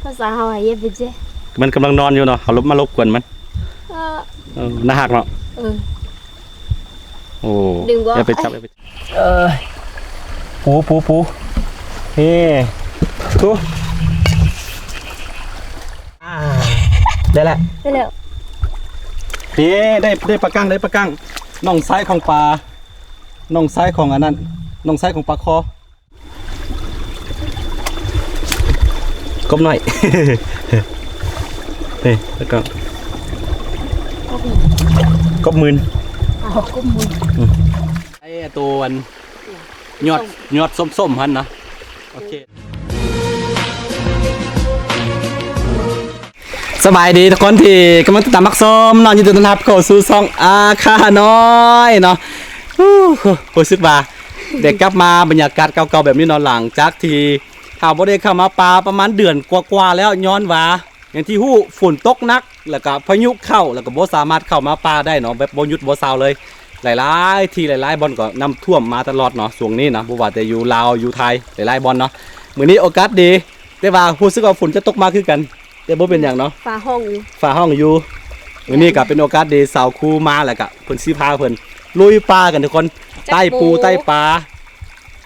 ພາສາເຮົາວ່າເຢັບເປັນເຈ ມັນກຳລັງນອນຢູ່ເນາະ ເຮົາລົບ ມາລົບກວນມັນ. ເອີ ເອີ ໜ້າຮັກເນາະ. ເອີ ໂອ້ ດຶງບໍ່? ຢ່າໄປຈັບ ຢ່າໄປ ເອີ ປູ ປູ ປູ ເອີ ຖື ອ່າ ໄດ້ແລ້ວ ໄດ້ແລ້ວ. ນີ້ ໄດ້ ໄດ້ປາກັງ ໄດ້ປາກັງ ນ້ອງຊາຍຂອງປາ ນ້ອງຊາຍຂອງອັນນັ້ນ ນ້ອງຊາຍຂອງປາຄໍ. ກົບໜ້ອຍ ນີ້ ແລ້ວກໍ ກົບໝື່ນ ອໍ ກົບໝື່ນ ອືມ ໄອ້ໂຕອັນ ຍອດ ຍອດສົ້ມໆຫັ້ນນະ. ໂອເຄ ສະບາຍດີທຸກຄົນທີ່ກຳລັງຕິດຕາມຮັບຊົມເນາະ ຍິນດີຕ້ອນຮັບເຂົ້າສູ່ຊ່ອງອາຄານ້ອຍເນາະ. ຮູ້ ຮູ້ສຶກວ່າໄດ້ກັບມາບັນຍາກາດເກົ່າໆແບບນີ້ເນາະ ຫຼັງຈາກທີ່ ຖ້າບໍ່ໄດ້ເຂົ້າມາປ່າປະມານເດືອນກວ່າໆແລ້ວ ຍ້ອນວ່າຢ່າງທີ່ຮູ້ ຝົນຕົກໜັກ ແລ້ວກະພາຍຸເຂົ້າ ແລ້ວກະບໍ່ສາມາດເຂົ້າມາປ່າໄດ້ເນາະ ແບບບໍ່ຢຸດບໍ່ເຊົາເລີຍ. ຫຼາຍໆທີ່ຫຼາຍໆບ່ອນກໍນ້ຳຖ້ວມມາຕະຫຼອດເນາະ ຊ່ວງນີ້ເນາະ ບໍ່ວ່າແຕ່ຢູ່ລາວຢູ່ໄທ ຫຼາຍໆບ່ອນເນາະ. ມື້ນີ້ໂອກາດດີ ແຕ່ວ່າຮູ້ສຶກວ່າຝົນຈະຕົກມາຄືກັນ ແຕ່ບໍ່ເປັນຫຍັງເນາະ ຟ້າຮ້ອງຢູ່ ຟ້າຮ້ອງຢູ່. ມື້ນີ້ກໍເປັນໂອກາດດີ ສາວຄູມາ ແລ້ວກະເພິ່ນຊິພາເພິ່ນລຸຍປ່າກັນທຸກຄົນ ຈັບ ໄຕ່ປູ ປູ ໄຕ່ປາ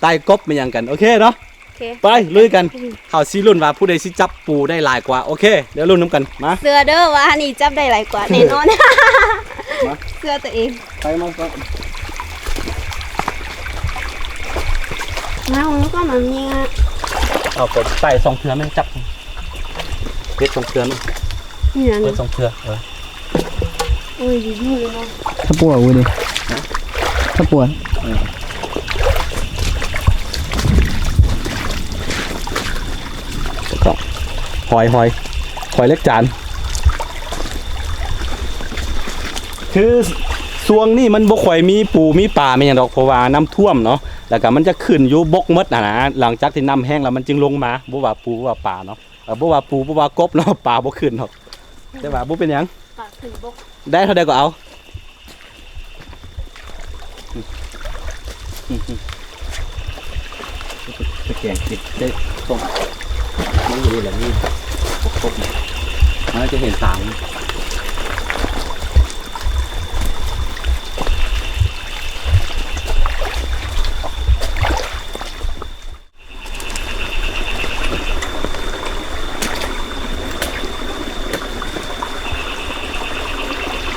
ໄຕ່ກົບ ແມ່ນຫຍັງກັນ. ໂອເຄເນາະ. ໂອເຄ ໄປລຸຍກັນ ເຮົາຊິລຸ້ນວ່າຜູ້ໃດຊິຈັບປູໄດ້ຫຼາຍກວ່າ. ໂອເຄ ດຽວລຸ້ນນຳກັນ ມາ ເຊື່ອເດີວ່າອັນນີ້ຈັບໄດ້ຫຼາຍກວ່າແນ່ນອນ ມາ ເຊື່ອຕົວເອງ ໄປ ມາ ມາ ມັນກໍມັນມີ ເອົາໄປໄຕ່ສອງເທື່ອແມ່ນຈັບ ເຮັດສອງເທື່ອແມ່ນ ນີ້ນະ ເຮັດສອງເທື່ອ ເອີ. ໂອ້ຍ ດີຢູ່ເລີຍເນາະ ຖ້າປົວເວີຍນີ້ ຖ້າປົວ ເອີ ຫອຍ ຫອຍ ຫອຍເຫຼັກຈານ. ຄືຊ່ວງນີ້ມັນບໍ່ຄ່ອຍມີປູມີປາແມ່ນຫຍັງດອກ ເພາະວ່ານ້ຳຖ້ວມເນາະ ແລ້ວກໍມັນຈະຂຶ້ນຢູ່ບົກໝົດຫັ້ນນະ ຫຼັງຈາກທີ່ນ້ຳແຫ້ງແລ້ວມັນຈຶ່ງລົງມາ ບໍ່ວ່າປູບໍ່ວ່າປາເນາະ. ເອີ ບໍ່ວ່າປູບໍ່ວ່າກົບເນາະ ປາບໍ່ຂຶ້ນດອກ ແຕ່ວ່າບໍ່ເປັນຫຍັງ ປາຂຶ້ນບົກ ໄດ້ເທົ່າໃດກໍເອົາ. ຕະແກງຕິດໄດ້ ຕ້ອງ ມັນຢູ່ນີ້ແຫຼະ ນີ້ ຄົບໆ ມັນຈະເຫັນຕາ.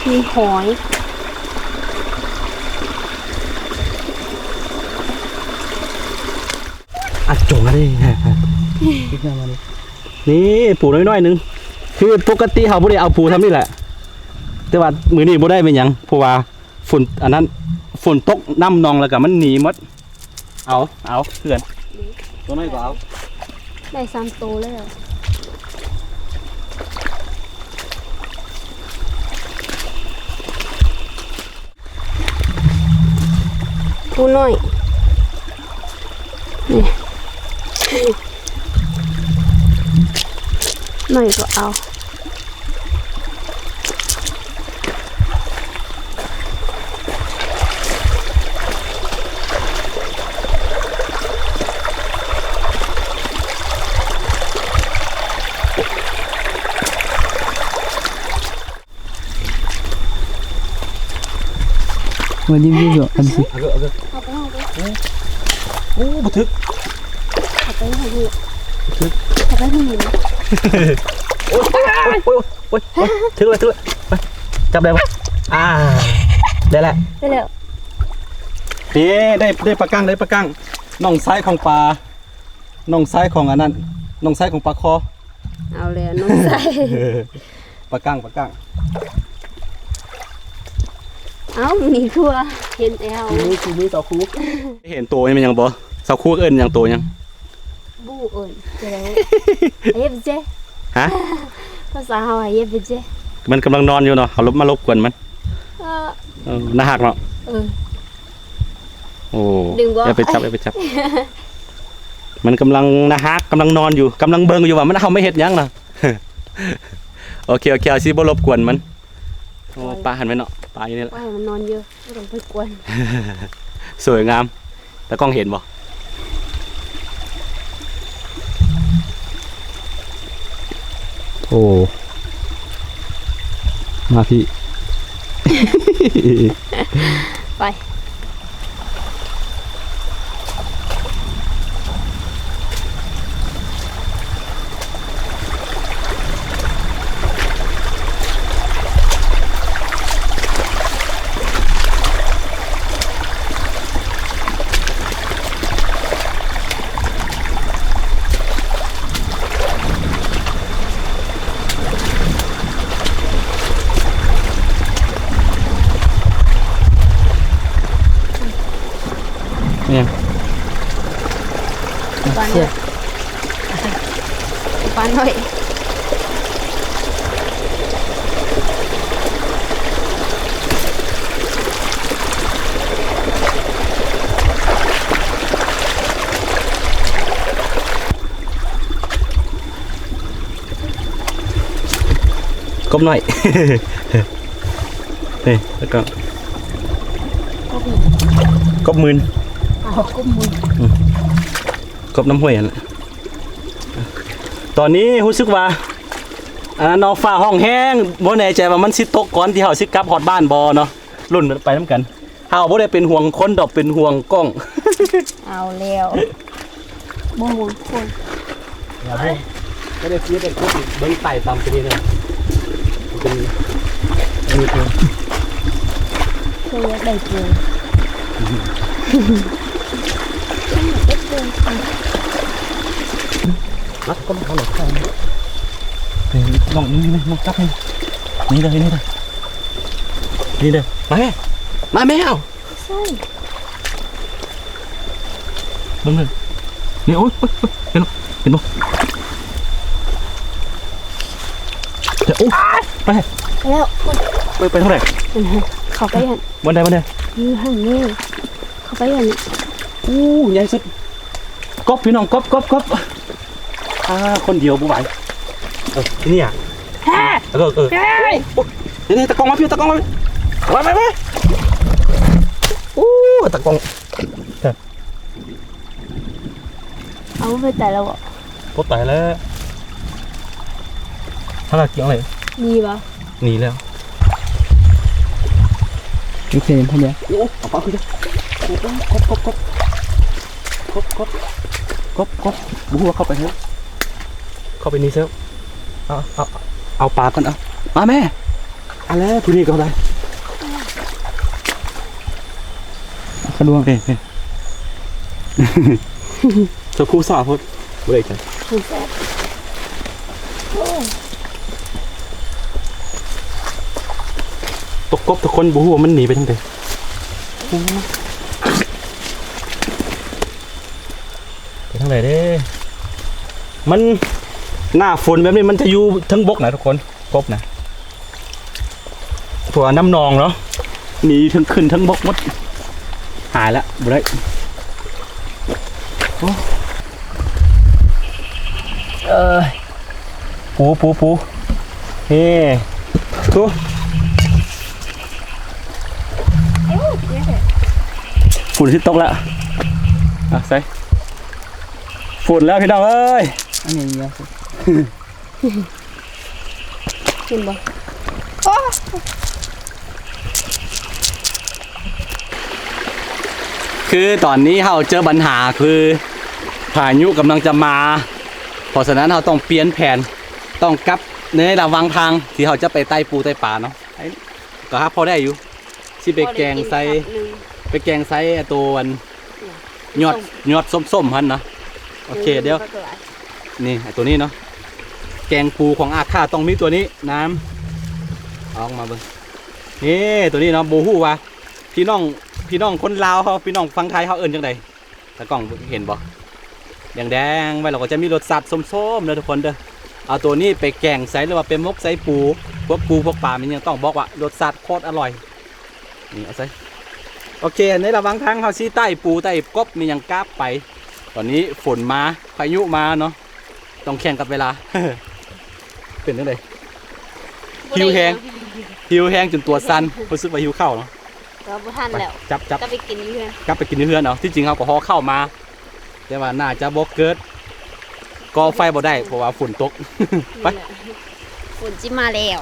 ມີຫອຍ ອັດຈົງມາເດ້ ນີ້ປູນ້ອຍໆໜຶ່ງ ຄືປົກກະຕິເຮົາບໍ່ໄດ້ເອົາປູຊ່ຳນີ້ແຫຼະ ແຕ່ວ່າມື້ນີ້ບໍ່ໄດ້ແມ່ນຫຍັງ ເພາະວ່າ ຝົນ ອັນນັ້ນ ຝົນຕົກນ້ຳນອງແລ້ວກໍມັນໜີໝົດ. ເອົາ ເອົາ ເພື່ອນ ໂຕນ້ອຍກໍເອົາ ໄດ້ສາມໂຕແລ້ວ ປູນ້ອຍ ນີ້ ໜ້ອຍກໍເອົາ ມາຍິງຢູ່ ອັນຊິ ເອົາເດີ ເອົາເດີ ເອົາໄປ ເອົາໄປ ໂອ້ ບໍ່ຖືກ ເອົາໄປໃຫ້ເຂົາ ບໍ່ຖືກ ເອົາໄປໃຫ້ເຂົາ ໂອ້ຍ ໂອ້ຍ ໂອ້ຍ ໂອ້ຍ ໂອ້ຍ ຖືກແລ້ວ ຖືກແລ້ວ ໄປ ຈັບໄດ້ບໍ່? ອ່າ ໄດ້ແລ້ວ ໄດ້ແລ້ວ ເດ້ ໄດ້ ໄດ້ປາກັງ ໄດ້ປາກັງ ນ້ອງຊາຍຂອງປາ ນ້ອງຊາຍຂອງອັນນັ້ນ ນ້ອງຊາຍຂອງປາຄໍ. ເອົາແລ້ວ ນ້ອງຊາຍ ປາກັງ ປາກັງ ເອົ້າ ມີຄົວ ເຫັນແອວ ມີ ມີ ມີສາວຄູ ເຫັນໂຕນີ້ແມ່ນຫຍັງບໍ່? ສາວຄູເອີ້ນຫຍັງ ໂຕຫຍັງ? ບໍ່ເອີ້ນ ເຈົ້າ ເອັບເຈ ຮະ? ພາສາເຮົາວ່າເອັບເຈ ມັນກຳລັງນອນຢູ່ເນາະ ເຮົາລົບ ມາລົບກວນມັນ ເອີ ເອີ ໜ້າຮັກເນາະ ເອີ. ໂອ້ ດຶງບໍ່? ຢ່າໄປຈັບ ຢ່າໄປຈັບ ມັນກຳລັງໜ້າຮັກ ກຳລັງນອນຢູ່ ກຳລັງເບິ່ງຢູ່ວ່າມັນເອົາມາເຮັດຫຍັງນະ. ໂອເຄ ໂອເຄ ເຮົາຊິບໍ່ລົບກວນມັນ. ໂອ້ ປາຫັ້ນໄວ້ເນາະ ປາຢູ່ນີ້ແຫຼະ ປ່ອຍໃຫ້ມັນນອນຢູ່ ບໍ່ຕ້ອງໄປກວນ ສວຍງາມ ຕາກ້ອງເຫັນບໍ່? ໂອ້ ມາພີ້ ໄປ. ແມ່ນຫຍັງ? ປານ້ອຍ ປານ້ອຍ. ກົບນ້ອຍ ນີ້ ແລ້ວກໍ ກົບໝື່ນ ອໍ ກົບໝື່ນ ອືມ ກົບນ້ຳຫ້ວຍຫັ້ນແຫຼະ. ຕອນນີ້ຮູ້ສຶກວ່າ ອ່າ ນ້ອງຟ້າຮ້ອງແຮງ ບໍ່ແນ່ໃຈວ່າມັນຊິຕົກກ່ອນທີ່ເຮົາຊິກັບຮອດບ້ານບໍ່ເນາະ. ລຸ້ນໄປນຳກັນ. ເຮົາບໍ່ໄດ້ເປັນຫ່ວງຄົນດອກ ເປັນຫ່ວງກ້ອງ. ເອົາແລ້ວ ບໍ່ຫ່ວງຄົນ. ບໍ່ໄດ້ຊິໄປກົດເບິ່ງໃຕ້ຕ່ຳຕົວນີ້ເດີ. ມັນເປັນ ອັນນີ້ຄື ເພິ່ນຢາກໄດ້ປູ. ລັດກ່ອນ ເອົາຫຼອດກ່ອນ. ນີ້ ນ້ອງ ນີ້ ນີ້ ນ້ອງຈັບນີ້ ນີ້ເດີ ນີ້ເດີ ນີ້ເດີ. ມາແມ່ ມາແມ່ ເອົາ. ໃສ່ ເບິ່ງເດີ ນີ້. ໂອ້ຍ ໂອ້ຍ ໂອ້ຍ ເຫັນບໍ່ ເຫັນບໍ່? ໂອ້ຍ ໄປ ແລ້ວ ໄປ ໄປທາງໃດ? ເຂົ້າໄປຫັ້ນ ບ່ອນໃດ ບ່ອນໃດ? ຢູ່ຫັ້ນເລີຍ ເຂົ້າໄປຫັ້ນ. ໂອ້ ໃຫຍ່ສຸດ. ກົບ ພີ່ນ້ອງ ກົບ ກົບ ກົບ. ອ່າ ຄົນດຽວບໍ່ໄຫວ. ເອີ ທີ່ນີ້ອະ ເອີ ເອີ ເອີ ນີ້ ຕາກ້ອງມາພີ້ ຕາກ້ອງມາ ໄປ ໄປ ໄປ. ໂອ້ ຕາກ້ອງ ເອົາ ໄປຕາຍແລ້ວບໍ່? ບໍ່ຕາຍແລ້ວ. ຖ້າລາກຽງເລີຍ ໜີບໍ່? ໜີແລ້ວ. ໂອເຄ ພໍແລ້ວ. ໂອ້ ເອົາປາຂຶ້ນເດີ. ກົບ ກົບ ກົບ ບໍ່ຮູ້ວ່າເຂົ້າໄປເຮັດ ເຂົ້າໄປນີ້ເຊີ. ເອົາ ເອົາ ເອົາປາກ່ອນ. ເອົາ ມາແມ່. ອັນແລະ ຜູ້ນີ້ກໍໄດ້ ຂະດວງ. ເອີ ເອີ ເຈົ້າຄູສາໂພດ ບໍ່ໄດ້ກັນ. ຕົກກົບທຸກຄົນ ບໍ່ຮູ້ວ່າມັນໜີໄປທາງໃດ. ໄປທາງໃດເດ້? ມັນ ໜ້າຝົນແບບນີ້ມັນຈະຢູ່ເທິງບົກນະທຸກຄົນ ກົບນະ. ເພາະວ່ານ້ຳໜອງເນາະ ໜີເທິງ ຂຶ້ນເທິງບົກໝົດ. ຫາຍລະ ບໍ່ໄດ້. ໂອ້ ເອີ ປູ ປູ ປູ ເອີ ຝົນຊິຕົກລະ. ອ່ະ ໃສ່ ຝົນແລ້ວພີ່ນ້ອງເອີຍ. ອັນນີ້ເຫຍື້ອ ເຫັນບໍ່? ໂອ້ ຄືຕອນນີ້ເຮົາເຈີບັນຫາ ຄືພາຍຸກຳລັງຈະມາ, ເພາະສະນັ້ນເຮົາຕ້ອງປ່ຽນແຜນ, ຕ້ອງກັບໃນລະຫວ່າງທາງທີ່ເຮົາຈະໄປໄຕ່ປູໄຕ່ປາເນາະ. ກໍຫາພໍໄດ້ຢູ່ ຊິໄປແກງໃສ່ ພໍໄດ້ກິນຄັບໜຶ່ງ ໄປແກງໃສ່ໂຕອັນ ຍອດ ຍອດສົ້ມໆຫັ້ນນະ. ໂອເຄ ເອີ ດຽວ ນີ້ ໂຕນີ້ເນາະ ແກງປູຂອງອາຂ້າຕ້ອງມີໂຕນີ້ນຳ. ເອົາອອກມາເບິ່ງ ນີ້ ໂຕນີ້ເນາະ. ບໍ່ຮູ້ວ່າພີ່ນ້ອງ ພີ່ນ້ອງຄົນລາວເຮົາ ພີ່ນ້ອງຝັ່ງໄທເຮົາເອີ້ນຈັ່ງໃດ? ຕາກ້ອງເຫັນບໍ່? ແດງໆໄວ້ ແລ້ວກໍຈະມີລົດຊາດສົ້ມໆເດີທຸກຄົນເດີ. ເອົາໂຕນີ້ໄປແກງໃສ່ ຫຼືວ່າໄປໝົກໃສ່ປູ ພວກປູພວກປາ ມັນຍັງຕ້ອງບອກວ່າລົດຊາດໂຄດອະລ່ອຍ. ນີ້ ເອົາໃສ່. ໂອເຄ ໃນລະຫວ່າງທາງເຮົາຊິໄຕ່ປູໄຕ່ກົບ ມີຫຍັງກາບໄປ. ຕອນນີ້ຝົນມາ ພາຍຸມາເນາະ ຕ້ອງແຂ່ງກັບເວລາ. ເປັນຈັ່ງໃດ? ຫິວແຮງ ຫິວແຮງຈົນຕົວສັ່ນ ຮູ້ສຶກວ່າຫິວເຂົ້າເນາະ. ກໍບໍ່ທັນແລ້ວ ຈັບ ຈັບ ກັບໄປກິນຢູ່ເຮືອນ ກັບໄປກິນຢູ່ເຮືອນເອົາ. ທີ່ຈິງເຮົາກໍຫໍ່ເຂົ້າມາ ແຕ່ວ່າໜ້າຈະບໍ່ເກີດ ກໍ່ໄຟບໍ່ໄດ້ ເພາະວ່າຝົນຕົກ. ໄປ ຝົນຊິມາແລ້ວ.